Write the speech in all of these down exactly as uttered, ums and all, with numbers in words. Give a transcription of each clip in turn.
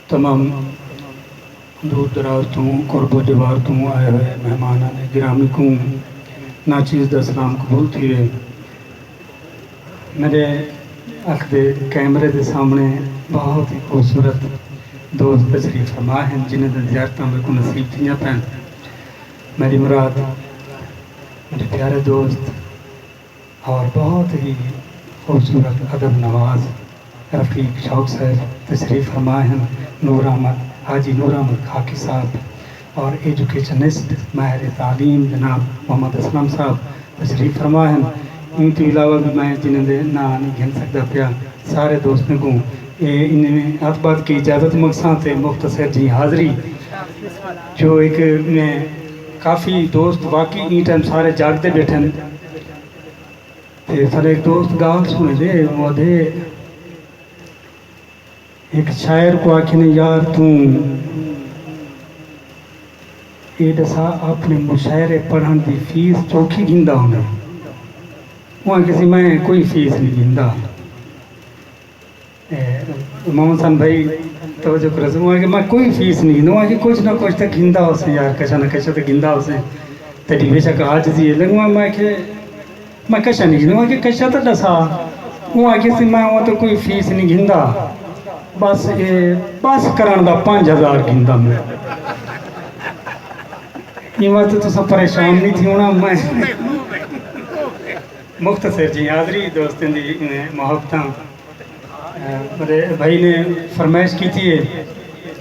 تمام دور دراز توں، قرب و جوار توں آئے ہوئے مہمانان گرامی کوں ناچیز دا سلام قبول تھیوے۔ میݙے اکھ دے کیمرے دے سامݨے بہت ہی خوبصورت دوست تشریف فرما ہن، جنہاں دے زیارتاں میکوں نصیب تھیاں پئن۔ میݙی مراد میݙے پیارے دوست اور بہت ہی خوبصورت ادب نواز رفیق شوق صاحب تشریف فرما ہن، نور احمد، حاجی نور احمد خاکی صاحب اور ایجوکیشنسٹ ماہر تعلیم جناب محمد اسلم صاحب تشریف فرما ہن۔ ایں توں علاوہ بھی میں جنہاں دے ناں نہیں گھن سکدا پیا، سارے دوستاں کوں اے انہیں میں ہتھ ٻدھ کے اجازت منگساں تے مختصر جی حاضری جو ایک میں کافی دوست واقعی ایں ٹائم سارے جاڳدے ٻیٹھن۔ تے ساݙے ہک دوست ڳالھ سݨیندے، او آہدے، ہک شاعر کوں آکھیندے، یار توں اے ݙسا، اپݨے مشاعرے پڑھݨ دی فیس چوکھی گھندا ہوندیں؟ اوں آکھیسی، میں کوئی فیس نی گھندا۔ اے، محمد حسن بھائی، توجہ کرو، اوں آکھیا میں کوئی فیس نی گھندا، اوں آکھیا کجھ نہ کجھ تاں گھندا ہوسیں یار، کشا نہ کشا تاں گھندا ہوسیں، تیݙی بے شک عاجزی ہے۔ لیکن میں آکھیا میں کشا نی گھندا، اوں آکھیا کشا تاں ݙسا۔ اوں آکھیسی میں اوں توں کوئی فیس نی گھندا، بس اے بس کرݨ دا پنج ہزار گھندا میں۔ ایں واسطے تساں پریشان نی تھیوݨا۔ میں مختصر جی حاضری، دوستیں دی محبتاں۔ اے، میݙے بھائی نے فرمائش کیتی ہے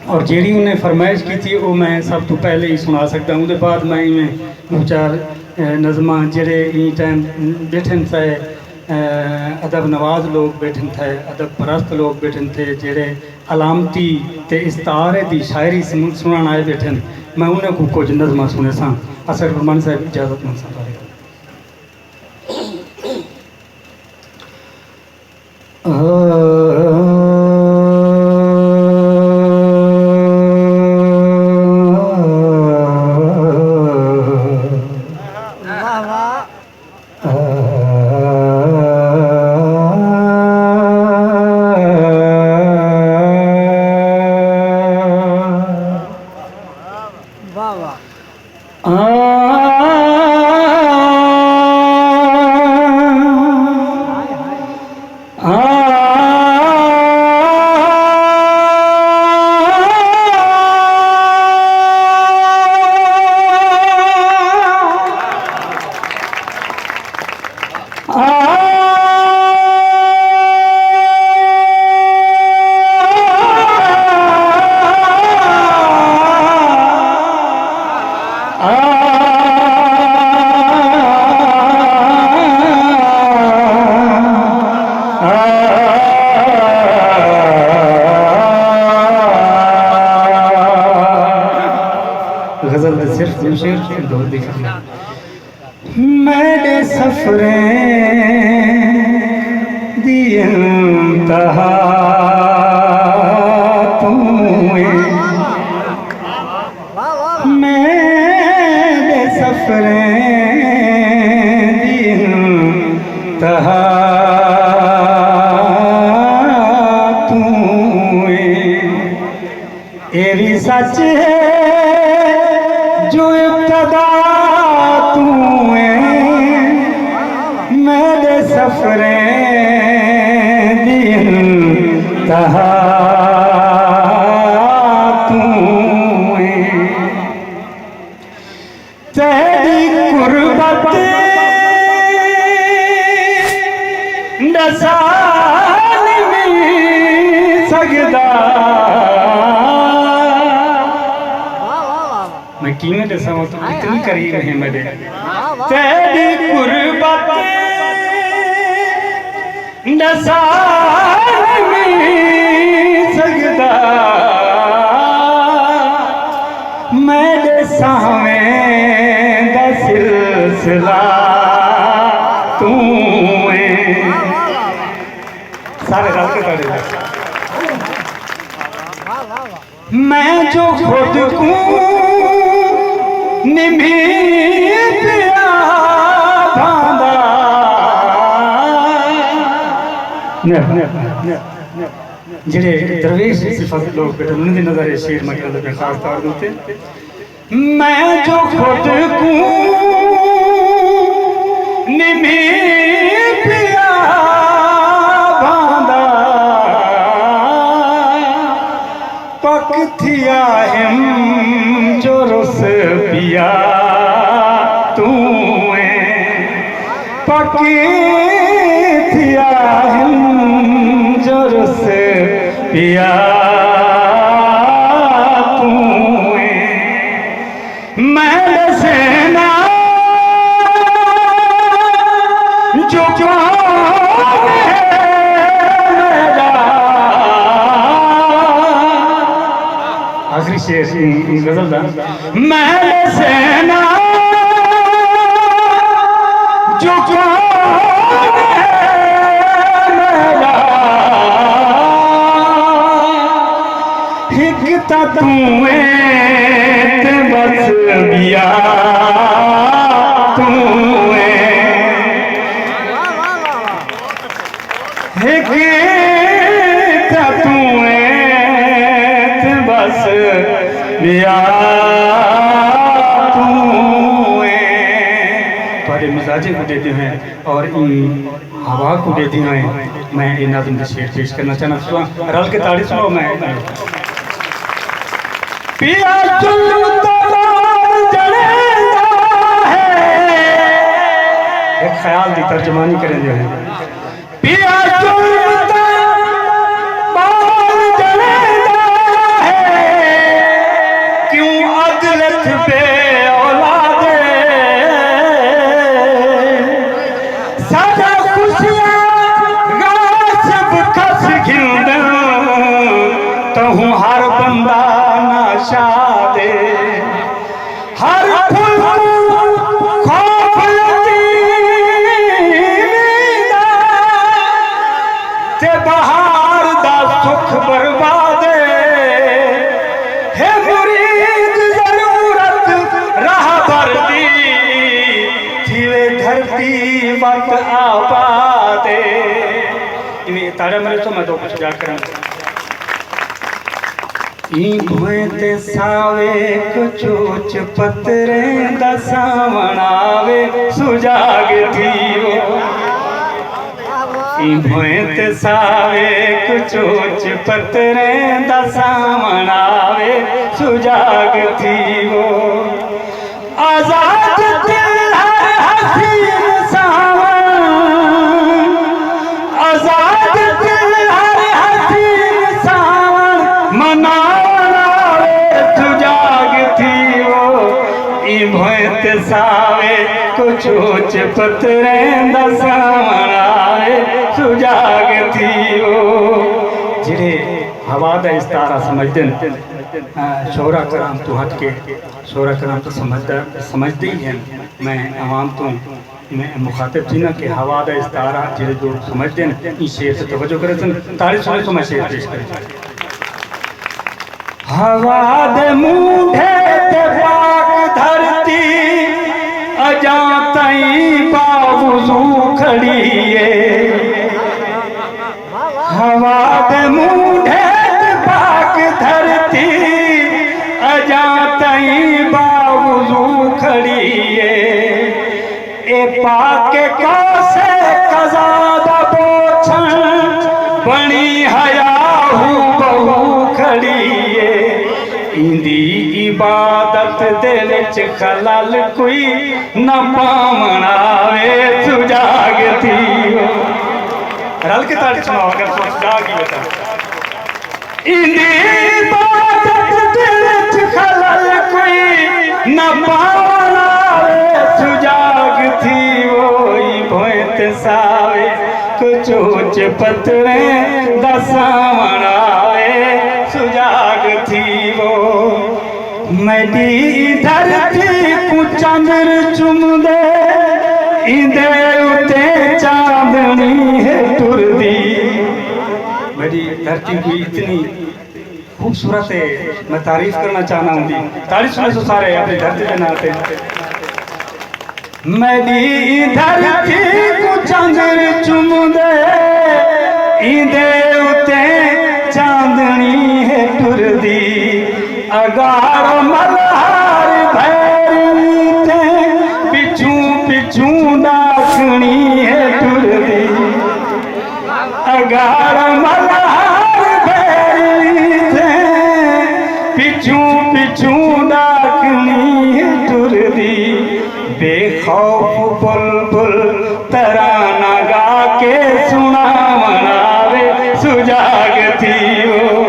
اور جیڑھی انہیں فرمائش کیتی ہے، او میں سب توں پہلے ہی سݨا سڳدا۔ اوندے بعد میں ایویں ݙو چار، اے، نظماں جیڑھے ایں ٹائم ٻیٹھن تھئے، اے، ادب نواز لوگ ٻیٹھن تھئے، ادب پرست لوگ ٻیٹھن تھئے، جیڑھے علامتی تے استعارے دی شاعری سݨ-، سݨݨ آئے ٻیٹھن، میں انہیں کوں کجھ نظماں سݨیساں۔ اصغر عمرانی صاحب، اجازت منگساں تہاݙے کوں۔ واہ واہ۔ آ، آ، آ، آ، غزل دے صرف دو شعر، دو دی خدمت۔ میݙے سفریں دی انتہا توں ایں، میݙے سفریں دی انتہا توں ایں۔ اے وی سچ ہے جو ابتدا توں ایں، میݙے سفریں دی انتہا توں ایں۔ تیݙی قربت ݙسا نی سڳدا۔ میں کیویں ݙساں، توں کتنی قریب ہیں میݙے۔ تیݙی قربت ݙسا نی سڳدا، میݙے ساہویں دا سلسلہ توں ایں۔ سارے رل کے تاڑے۔ میں جو خود کوں نمھی پیا بھاندا۔ جڑے درویش صفت لوگ بیٹھے، انہاں دی نظر اے شعر میں کر لگے خاص طور دے اتے۔ میں جو خود کوں نمی پیا بھاندا، پک تھیا ہم جو رس پیا توں ایں، پک تھیا ہم جو رس پیا توں ایں۔ میں ݙسینا جو کون ہے میݙا۔ آخری شعر ایں، ایں غزل دا۔ میں ݙسینا جو کون ہے میݙا۔ ہک تاں توں ایں تے بس ٻیا توں ایں۔ ہک تاں توں ایں تے بس ٻیا توں ایں۔ تہاݙے مزاجیں کوں ݙیہدے ہوئے اور ایں ہوا کوں ݙیہدے ہوئے میں اے نظم دے شعر پیش کرنا چاہنا۔ سݨو، رل کے تاڑی سݨو۔ میں پیا ظلم دا بار جڑیندا ہے۔ ہک خیال دی ترجمانی کریندے ہوئے۔ پیا ظلم دا بار جڑیندا ہے، کیوں عدالت بے اولادے۔ ساݙا خوشیاں غاصب کھس گھندن، تہوں ہر بندہ ناشاد اے۔ ہر پھل کوں خوف یتیمی دا، تے بہار دا سکھ برباد اے۔ ہے مرید ضرورت رہبر دی، تھیوے دھرتی وت آباد اے۔ ایویں تاڑے مرے تو میں دو کچھ ڳالھ کراں۔ ایں بھوئیں تے ساوے کوں چوچ پتریں دا ساوݨ آوے سجاڳ تھیوو۔ ایں بھوئیں تے ساوے کوں چوچ پتریں دا ساوݨ آوے سجاڳ تھیوو۔ آزاد دل ہر حسین ساوݨ، آزاد دل ہر حسین ساوݨ مناوݨ آوے سجاڳ تھیوو۔ ایں بھوئیں تے ساوے کوں چوچ پتریں دا ساوݨ آوے سجاڳ تھیوو۔ جڑے ہوا دا استعارہ سمجھدن، شعراء کرام توں ہٹ کے شعراء کرام تاں سمجھدا، سمجھدے ہی ہن۔ میں عوام توں میں مخاطب تھینداں کہ ہوا دا استعارہ جڑے جو سمجھدن، ایں شعر تے توجہ کریسن۔ تاڑی سݨیسو، میں شعر پیش کریساں۔ ہوا دے مونڈھے تے پاک دھرتی اڄاں تئیں باوضو کھڑی اے۔ ہوا دے مونڈھے تے پاک دھرتی اڄاں تئیں باوضو کھڑی اے۔ اے پاک قوس قزح دا بوچھݨ بݨی حیا ہو بہو کھڑی اے۔ ایندی عبادت دے وچ خلل کوئی نہ پاوݨ آوے سجاڳ تھیوو۔ رل کے تاڑی سݨاؤ اگر سوچ جاڳ ڳئی ہے تاں۔ ایندی عبادت دے وچ خلل کوئی نہ پاوݨ آوے سجاڳ تھیوو۔ ایں بھوئیں تے ساوے کوں چوچ پتریں دا ساوݨ آوے سجاڳ تھیوو۔ میݙی دھرتی کوں چندر چمدے، ایندے اتے چاندݨی ہے ٹردی۔ میݙی دھرتی کوئی اتنی خوبصورت ہے، میں تعریف کرݨا چاہنا اوندی۔ تاڑی سݨیسو سارے اپݨی دھرتی دے ناں تے۔ میݙی دھرتی کوں چندر چمدے، ایندے اتے ݙاکݨی ہے ٹردی، اڳاڑ ملہار بھیری تھے، پچھوں پچھوں ݙاکݨی ہے ٹردی۔ بے خوف بلبل ترانہ ڳا کے سݨاوݨ آوے، سڄاڳ تھیو۔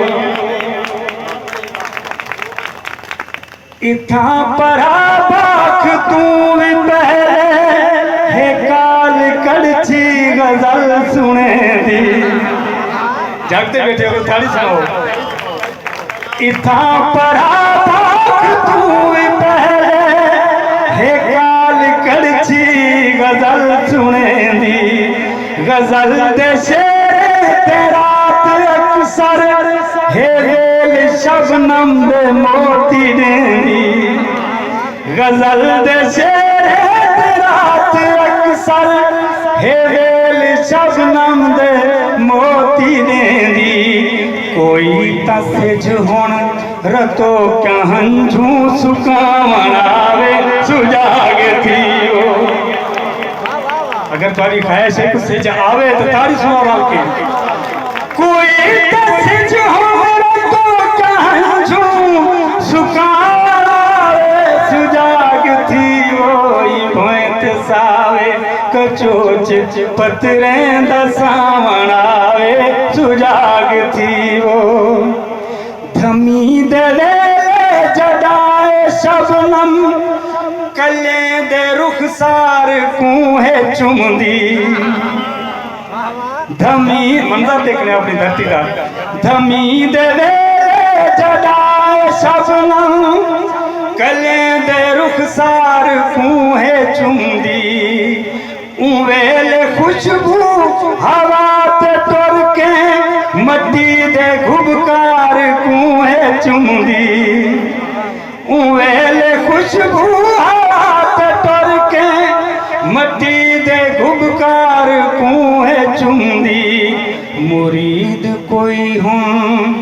اتھاں پرا بھاکھ توں وی پہلے ہے کال کڑچھی غزل سݨیندی۔ جڳ تے ٻیٹھے ہو، تاڑی سݨاؤ۔ اتھاں پرا بھاکھ توں وی پہلے ہے کال کڑچھی غزل سݨیندی۔ غزل دے شعریں تے رات اکثر ہے ویل شبنم دے موتی ݙیندی۔ غزل دے شعریں تے رات اکثر ہے ویل شبنم دے موتی ݙیندی۔ کوئی تاں سجھ ہݨ رتو کیا ہنجھوں سکاوݨ آوے، سڄاڳ تھیو۔ اگر تہاݙی خواہش ہے کہ سجھ آوے تاں تاڑی سݨاؤ رل کے۔ کوئی تاں سجھ ہݨ رتو کیا ہنجھوں سکاوݨ آوے، سڄاڳ تھیو۔ ایں بھوئیں تے ساوے کچوچ پتریں دا ساوݨ آوے، سڄاڳ تھیو۔ دھمی دے ویلے جݙاں اے شبنم کلیں دے رخسار کوں ہے چمدی۔ دھمی، منظر ݙیکھݨے اپݨی دھرتی دا۔ دھمی دے ویلے جݙاں اے شبنم کلیں دے رخسار کوں ہے چمدی۔ اوں ویلے خوشبو ہوا تے ٹر کے مٹی دے گھبکار کوں ہے چمدی۔ اوں ویلے خوشبو ہوا تے ٹر کے مٹی دے گھبکار کوں ہے چمدی۔ مرید کوئی ہݨ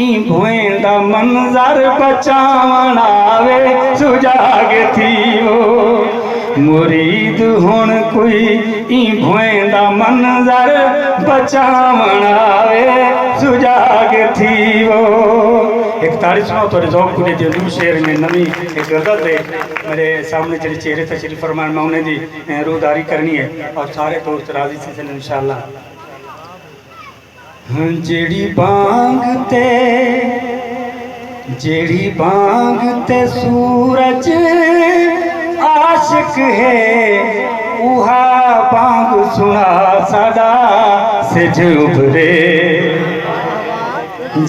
ایں بھوئیں دا منظر بچاوݨ آوے، سڄاڳ تھیو۔ مرید ہݨ کوئی ایں بھوئیں دا منظر بچاوݨ آوے، سڄاڳ تھیو۔ ہک تاڑی سݨاؤ، تہاݙے ذوق کوں ݙیکھ کے ݙو شعر میں نویں ہک غزل دے میرے سامنے جڑے چہرے تشریف فرمان، میں انہیں دی، اے، روح داری کرنی ہے اور سارے دوست راضی تھی سن انشاءاللہ۔ جیڑھی بانگ تے، جیڑھی بانگ تے سورج عاشق ہے، اوہا بانگ سݨا ساݙا سجھ ابھرے۔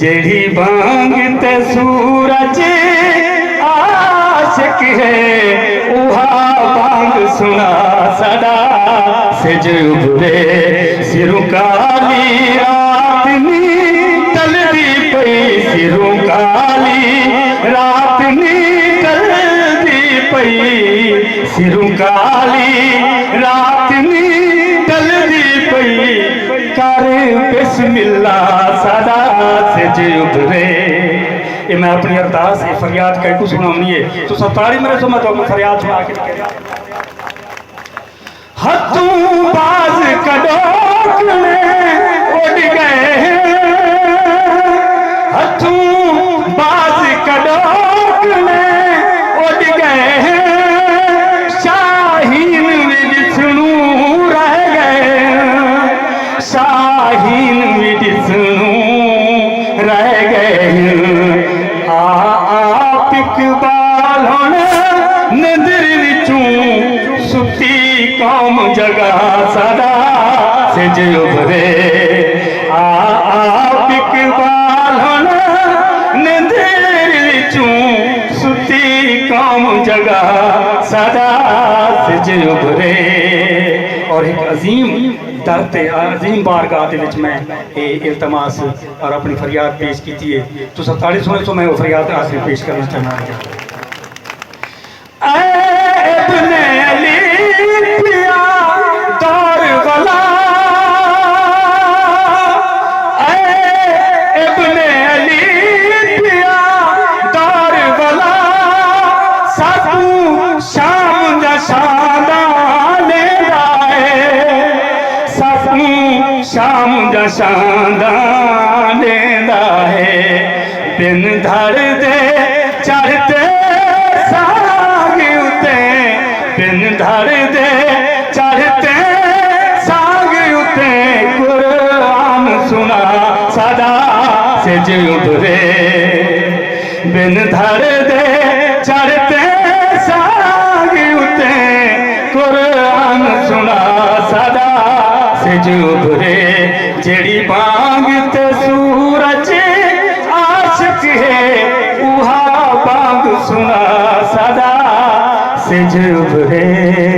جیڑھی بانگ تے سورج عاشق ہے، اوہا بانگ سݨا ساݙا سجھ ابھرے۔ سروں کالی رات نی ٹلدی پئی، سروں کالی رات نی ٹلدی پئی، سروں کالی رات نی ٹلدی پئی، کر بسم اللہ ساݙا سجھ ابھرے۔ اے میں اپݨی ارداس، اے فریاد کہیں کوں سݨاوݨی ہے، تساں تاڑی مریسو، میں تہاکوں فریاد سݨا کے ہتھوں باز کݙوکݨے اݙ ڳئے، ہتھوں باز کݙوکݨے اݙ ڳئے، شاہین وی ݙسݨوں رہ ڳئے، شاہین وی ݙسݨوں رہ ڳئے۔ آ، آپ اقبال ہݨ نندر وچوں ستی قوم جگا ساݙا سجھ ابھرے۔ آ، آپ اقبال ہݨ نندر وچوں ستی قوم جگا ساݙا سجھ ابھرے۔ اور ہک عظیم در تے، عظیم بارگاہ دے وچ میں اے التماس اور اپݨی فریاد پیش کیتی ہے۔ تساں تاڑی سݨیسو، میں او فریاد آخری پیش کرݨا چاہنداں۔ اے ابن علی پیا دور والا، اے ابن علی پیا دور والا، ساکوں شام دا شاداں ݙیندا اے، شام جا شانداں ݙیندا ہے۔ بن دھڑ دے چڑھ تے سانگھ اتے، بن دھڑ دے چڑھ تے سانگھ اتے، قرآن سݨا ساݙا سجھ ابھرے۔ بن دھڑ دے چڑھ تے سانگھ اتے، قرآن سݨا ساݙا سجھ ابھرے۔ جیڑھی بانگ تے سورج عاشق ہے، اوہا بانگ سݨا ساݙا سجھ ابھرے۔